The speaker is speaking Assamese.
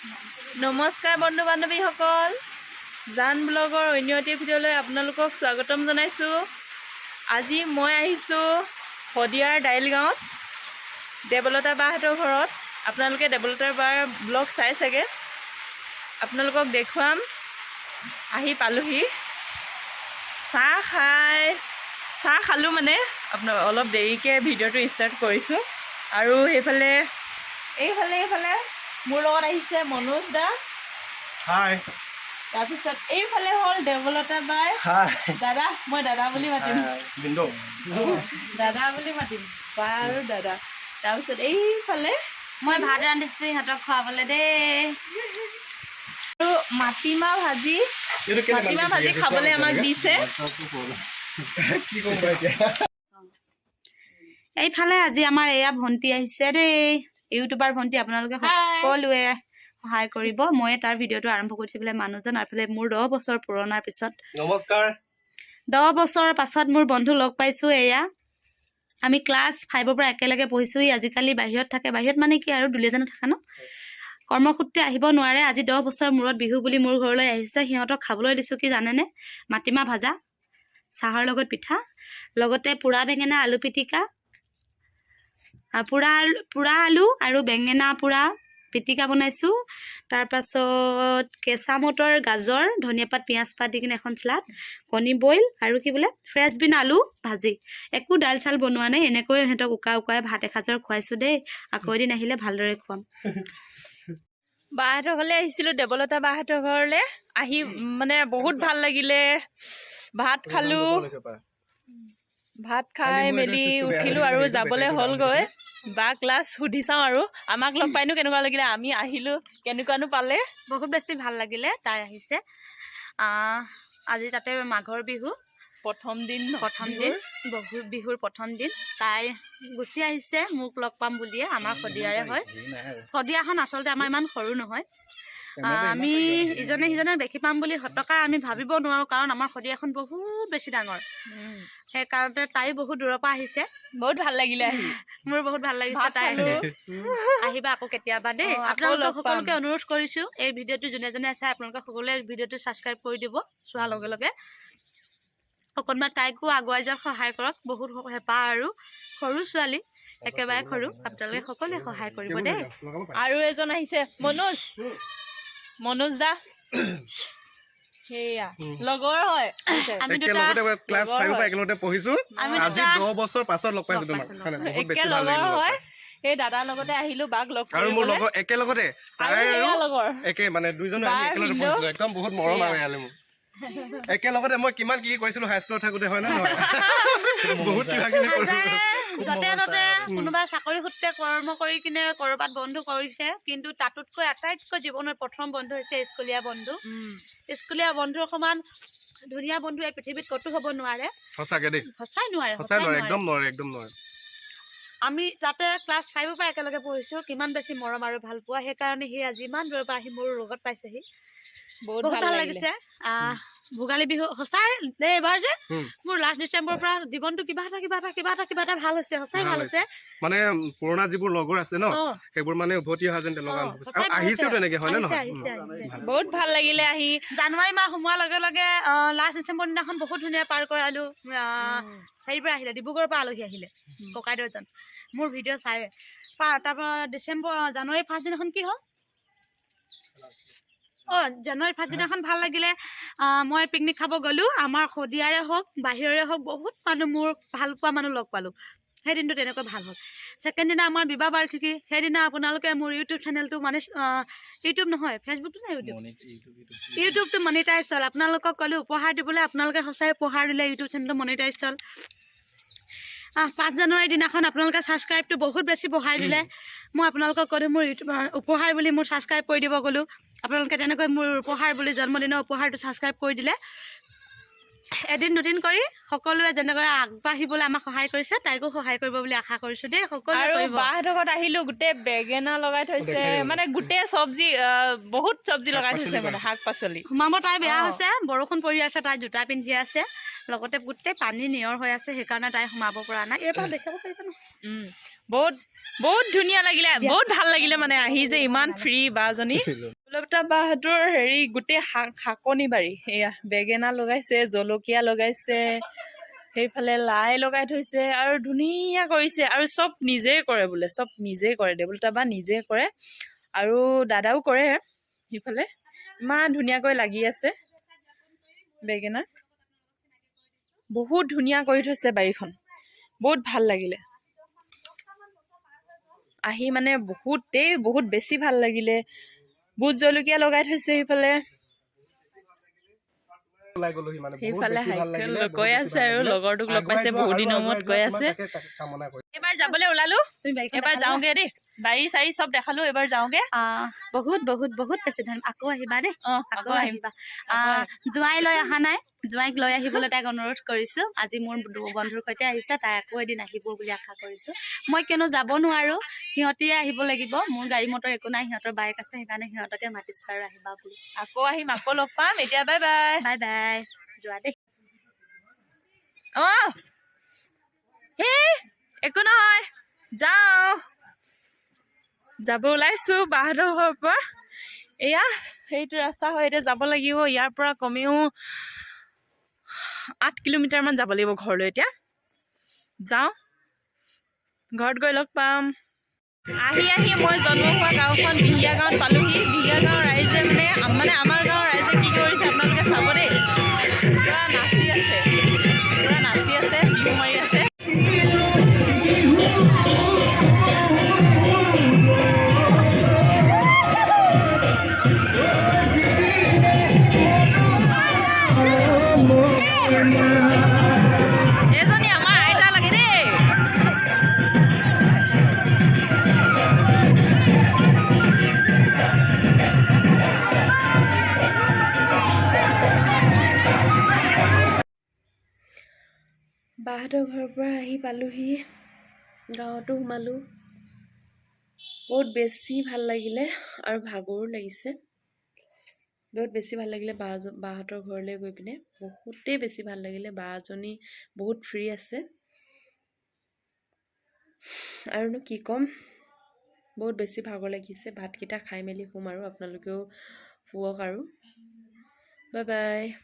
নমস্কাৰ বন্ধু বান্ধৱীসকল, জান ব্লগৰ অন্য এটি ভিডিঅ'লৈ আপোনালোকক স্বাগতম জনাইছোঁ। আজি মই আহিছোঁ শদিয়াৰ দাইলগাঁৱত দেৱলতা বাহঁতৰ ঘৰত। আপোনালোকে দেৱলতা বাৰ ব্লগ চাই চাগে। আপোনালোকক দেখুৱাম। আহি পালোহি, চাহ খাই, চাহ খালোঁ। মানে আপোনাৰ অলপ দেৰিকৈ ভিডিঅ'টো ষ্টাৰ্ট কৰিছোঁ। আৰু সেইফালে এইফালে এইফালে মোৰ লগত আহিছে মনোজ দা। হাই। তাৰপিছত এইফালে হ'ল দেৱলতা বাৰ হাই। দাদা। মই দাদা বুলি মাতিম। বিন্দু। দাদা বুলি মাতিম, বা আৰু দাদা। তাৰপিছত এইফালে মই ভাত ৰান্ধিছো ইহঁতক খুৱাবলৈ দেই। আৰু মাটিমাহ ভাজি। এইটো কেলে? মাটিমাহ ভাজি খাবলৈ আমাক দিছে। কি ক'ম বাৰু এতিয়া? এইফালে আজি আমাৰ এয়া ভণ্টি আহিছে দেই, ইউটিউবাৰ ভণ্টি। আপোনালোকে হাই। সকলোৱে সহায় কৰিব। ময়ে তাৰ ভিডিঅ'টো আৰম্ভ কৰিছোঁ বোলে মানুহজন। আৰু এইফালে মোৰ 10 বছৰ পুৰণাৰ পিছত নমস্কাৰ। 10 বছৰৰ পাছত মোৰ বন্ধু লগ পাইছোঁ। এয়া আমি ক্লাছ 5ৰ পৰা একেলগে পঢ়িছোঁ। ই আজিকালি বাহিৰত থাকে। বাহিৰত মানে কি আৰু, দুলীয়াজানত থাকে ন, কৰ্মসূত্ৰে আহিব নোৱাৰে। আজি 10 বছৰৰ মূৰত বিহু বুলি মোৰ ঘৰলৈ আহিছে। সিহঁতক খাবলৈ দিছোঁ কি জানেনে? মাটিমাহ ভাজা, চাহৰ লগত পিঠা, লগতে পোৰা বেঙেনা আলু পিটিকা, পোৰা আলু, পোৰা আলু আৰু বেঙেনা পোৰা পিটিকা বনাইছোঁ। তাৰপাছত কেঁচা মটৰ, গাজৰ, ধনিয়া পাত, পিঁয়াজ পাত দি কিনে এখন চালাড, কণী বইল আৰু কি বোলে ফ্ৰেঞ্চ বিন আলু ভাজি। একো দাইল চাল বনোৱা নাই। এনেকৈ সিহঁতক উকা উকাই ভাত এসাঁজৰ খুৱাইছোঁ দেই। আকৌ এদিন আহিলে ভালদৰে খুৱাম। বাহঁতৰ ঘৰলৈ আহিছিলোঁ, দেৱলতা বাহঁতৰ ঘৰলৈ আহি মানে বহুত ভাল লাগিলে। ভাত খালোঁ, ভাত খাই মেলি উঠিলোঁ আৰু যাবলৈ হ'লগৈ। বা ক্লাছ সুধি চাওঁ আৰু আমাক লগ পাইনো কেনেকুৱা লাগিলে, আমি আহিলোঁ কেনেকুৱানো পালে। বহুত বেছি ভাল লাগিলে। তাই আহিছে। আজি তাতে মাঘৰ বিহু প্ৰথম দিন। প্ৰথম দিন, বহু বিহুৰ প্ৰথম দিন। তাই গুচি আহিছে মোক লগ পাম বুলিয়ে। আমাৰ শদিয়াৰে হয়। শদিয়াখন আচলতে আমাৰ ইমান সৰু নহয়। আমি ইজনে সিজনে দেখি পাম বুলি সতকা আমি ভাবিব নোৱাৰোঁ, কাৰণ আমাৰ শদিয়াখন বহুত বেছি ডাঙৰ। সেইকাৰণতে তাই বহুত দূৰৰ পৰা আহিছে। বহুত ভাল লাগিলে আহি। মোৰ বহুত ভাল লাগিছে। ভাত তাই খালো। আহিবা আকৌ কেতিয়াবা দেই। অ, আকৌ আপোনালোকক লগ পাম। সকলোকে অনুৰোধ কৰিছোঁ, এই ভিডিঅ'টো যোনে যোনে চাই, আপোনালোকে সকলোৱে ভিডিঅ'টো ছাবস্ক্ৰাইব কৰি দিব। চোৱাৰ লগে লগে অকণমান তাইকো আগুৱাই যোৱাত সহায় কৰক। বহুত হেঁপাহ আৰু সৰু ছোৱালী, একেবাৰে সৰু। আপোনালোকে সকলোৱে সহায় কৰিব দেই। আৰু এজন আহিছে, মনোজ, মনোজ দা। সেয়া লগৰ হয়। আমি দুটা একেলগতে ক্লাছ লগৰ 5ৰ পৰা হয়। একেলগতে পঢ়িছো। আমি আজি দুটা 10 বছৰ পাছত লগ পাইছো লগ তোমাক। পাইছো, হয় নাই? বহুত একে বেছি ভাল লগৰ লাগিল লগ হয়। পাই। সেই দাদাৰ লগতে আহিলো বাক লগ আৰু মোৰ কৰিবলৈ। লগৰ একেলগতে আৰু তাই সেয়া আৰু লগৰ একে মানে দুইজনে আমি বাৰ একেলগতে ভিনদেউ। পঢ়িছিলো। একদম বহুত মৰম আৰু ইয়ালে মোৰ। একেলগতে মই কিমান কি কি কৰিছিলো হাইস্কুলত থাকোতে, হয় নে নহয়? বহুত কিবা কিবি কৰিছিলো। হাজাৰে য'তে ত'তে কোনোবা চাকৰি সূত্ৰে কৰ্ম কৰি কিনে ক'ৰবাত বন্ধু কৰিছে, কিন্তু তাতোতকৈ আটাইতকৈ জীৱনৰ প্ৰথম বন্ধু হৈছে স্কুলীয়া বন্ধু। স্কুলীয়া বন্ধুৰ সমান ধুনীয়া বন্ধু এই পৃথিৱীত ক'তো হ'ব নোৱাৰে। সঁচাকে দেই। সঁচাই নোৱাৰে। সঁচাই নোৱাৰে, একদম নোৱাৰে, একদম নোৱাৰে। আমি তাতে ক্লাছ 5ৰ পৰা একেলগে পঢ়িছো। কিমান বেছি মৰম আৰু ভাল পোৱা, সেইকাৰণে সি আজি ইমান দূৰৰ পৰা আহি মোৰ লগত পাইছেহি। বহুত বহুত ভাল ভাল লাগিলে। লাগিছে। ভোগালী বিহু সঁচাই দেই, এইবাৰ যে মোৰ লাষ্ট ডিচেম্বৰৰ পৰা জীৱনটো কিবা এটা কিবা এটা কিবা এটা কিবা এটা ভাল হৈছে, সঁচাই ভাল ভাল হৈছে। মানে পুৰণা যিবোৰ লগৰ আছে ন, সেইবোৰ মানে উভতি অহা যেন তেনেকুৱা অনুভৱ হৈছে। সঁচাই আৰু ভাল আহিছেও হৈছে। তেনেকে, হয় নে আহিছে, নহয়? আহিছে, আহিছে। বহুত ভাল লাগিলে আহি। জানুৱাৰী মাহ সোমোৱাৰ লগে লগে লাষ্ট ডিচেম্বৰ দিনাখন বহুত ধুনীয়া পাৰ কৰালো। হেৰিৰ পৰা আহিলে, ডিব্ৰুগড়ৰ পৰা আলহী আহিলে, ককাইদেউ এজন মোৰ ভিডিঅ' চাই। তাৰপৰা ডিচেম্বৰ, জানুৱাৰী ফাৰ্ষ্ট দিনাখন কি হ'ল? অঁ, জানুৱাৰী ফাৰ্ষ্ট দিনাখন ভাল লাগিলে। মই পিকনিক খাব গ'লোঁ। আমাৰ শদিয়াৰে হওক, বাহিৰৰে হওক, বহুত মানুহ মোৰ ভাল পোৱা মানুহ লগ পালোঁ। সেই দিনটো তেনেকৈ ভাল হ'ল। ছেকেণ্ড দিনা আমাৰ বিবাহ বাৰ্ষিকী। সেইদিনা আপোনালোকে মোৰ ইউটিউব চেনেলটো, মানে ইউটিউব নহয়, ফেচবুকটো নে ইউটিউব, ইউটিউবটো মনিটাইজ হ'ল। আপোনালোকক ক'লোঁ উপহাৰ দিবলৈ, আপোনালোকে সঁচাই উপহাৰ দিলে। ইউটিউব চেনেলটো মনিটাইজ হ'ল। 5 জানুৱাৰী দিনাখন আপোনালোকে ছাবস্ক্ৰাইবটো বহুত বেছি বঢ়াই দিলে। মই আপোনালোকক ক'লোঁ মোৰ ইউটিউব উপহাৰ বুলি মোৰ ছাবস্ক্ৰাইব কৰি দিব ক'লোঁ। আপোনালোকে তেনেকৈ মোৰ উপহাৰ বুলি জন্মদিনৰ উপহাৰটো ছাবস্ক্ৰাইব কৰি দিলে। এদিন দুদিন কৰি সকলোৱে যেনেদৰে আগবাঢ়িবলৈ আমাক সহায় কৰিছে, তাইকো সহায় কৰিব বুলি আশা কৰিছোঁ দেই। সকলোৱে আৰু কৰিব। বাহঁতৰ ঘৰত আহিলো, গোটেই বেঙেনা লগাই থৈছে। দেখাই দিব। মানে গোটেই চব্জি, বহুত চব্জি লগাই শাক থৈছে। পাচলি। মানে শাক পাচলি। সোমাব তাই বেয়া অ। হৈছে। বৰষুণ পৰি আছে, তাই জোতা পিন্ধি আছে, লগতে গোটেই পানী নিয়ৰ হৈ আছে, সেইকাৰণে তাই সোমাব পৰা নাই। এইবাৰ দেখাব পাৰিবা ন? বহুত বহুত ধুনীয়া লাগিলে, বহুত ভাল লাগিলে মানে আহি যে ইমান ফ্ৰী বাজনী। দেৱলতা বাহঁতৰ হেৰি গোটেই শাকনি বাৰী, এয়া বেঙেনা লগাইছে, জলকীয়া লগাইছে, সেইফালে লাই লগাই থৈছে আৰু ধুনীয়া কৰিছে। আৰু চব নিজেই কৰে বোলে, চব নিজেই কৰে, দেৱলতা বা নিজে কৰে আৰু দাদাও কৰে। সেইফালে ইমান ধুনীয়াকৈ লাগি আছে বেঙেনা, বহুত ধুনীয়া কৰি থৈছে বাৰীখন, বহুত ভাল লাগিলে আহি মানে, বহুতেই বহুত বেছি ভাল লাগিলে। ভোট জলকীয়া লগাই থৈছে সেইফালে। ওলাই গ'লোহি মানে বহুত সেইফালে বেছি ভাল হাইকেল লাগিলে, বহুত গৈ বেছি আছে ভাল আৰু লাগিলে। লগৰটোক লগ আগুৱাই পাইছে যোৱা বহুত আৰু দিনৰ আগুৱাই মূৰত যোৱা, গৈ তোমাৰ আছে। তাকে কামনা কৰিছোঁ। এইবাৰ যাবলৈ ওলালো, তুমি বাৰীখন এবাৰ দেখালা? যাওঁগে দেই, বাৰী চাৰী চব দেখালো, এবাৰ যাওঁগে। বহুত বহুত বহুত বেছি ধন্যবাদ। আকৌ আহিবা দেই। অ, আকৌ আকৌ আহিম। আহিবা। আকৌ। জোঁৱাই লৈ অহা নাই, জোঁৱাইক লৈ আহিবলৈ তাইক অনুৰোধ কৰিছো। আজি মোৰ বন্ধুৰ সৈতে আহিছে, তাই আকৌ এদিন আহিব বুলি আশা কৰিছো। মই কিয়নো যাব নোৱাৰো, সিহঁতিয়ে আহিব লাগিব। মোৰ গাড়ী মটৰ একো নাই, সিহঁতৰ বাইক আছে, সেইকাৰণে সিহঁতকে মাতিছো আৰু আহিবা বুলি। আকৌ আহিম, আকৌ লগ পাম। এতিয়া বাই বাই। বাই বাই, যোৱা দেই। অ, সেই একো নহয়, যাওঁ, যাব ওলাইছো বাহঁতৰ ঘৰৰ পৰা। এয়া সেইটো ৰাস্তা হয়, এতিয়া যাব লাগিব। ইয়াৰ পৰা কমেও 8 কিলোমিটাৰমান যাব লাগিব ঘৰলৈ। এতিয়া যাওঁ, ঘৰত গৈ লগ পাম। আহি আহি মই জন্ম হোৱা গাঁওখন বিহিয়া গাঁৱত পালোহি। বিহিয়া গাঁৱৰ ৰাইজে মানে মানে আমাৰ গাঁৱৰ ৰাইজে কি কৰিছে আপোনালোকে চাব দেই। পূৰা নাচি আছে, পূৰা নাচি আছে, বিহু মাৰি আছে। এজনী আমাৰ আইতা লাগে দেই। বাহঁতৰ ঘৰৰ পৰা আহি পালোহি, গাঁৱতো সোমালোঁ। বহুত বেছি ভাল লাগিলে আৰু ভাগৰো লাগিছে। বহুত বেছি ভাল লাগিলে বাহঁতৰ ঘৰলৈ গৈ পিনে, বহুতেই বেছি ভাল লাগিলে। বাজনী বহুত ফ্ৰী আছে, আৰুনো কি ক'ম। বহুত বেছি ভাগৰ লাগিছে, ভাতকেইটা খাই মেলি শুম আৰু আপোনালোকেও শুৱক আৰু। Bye bye.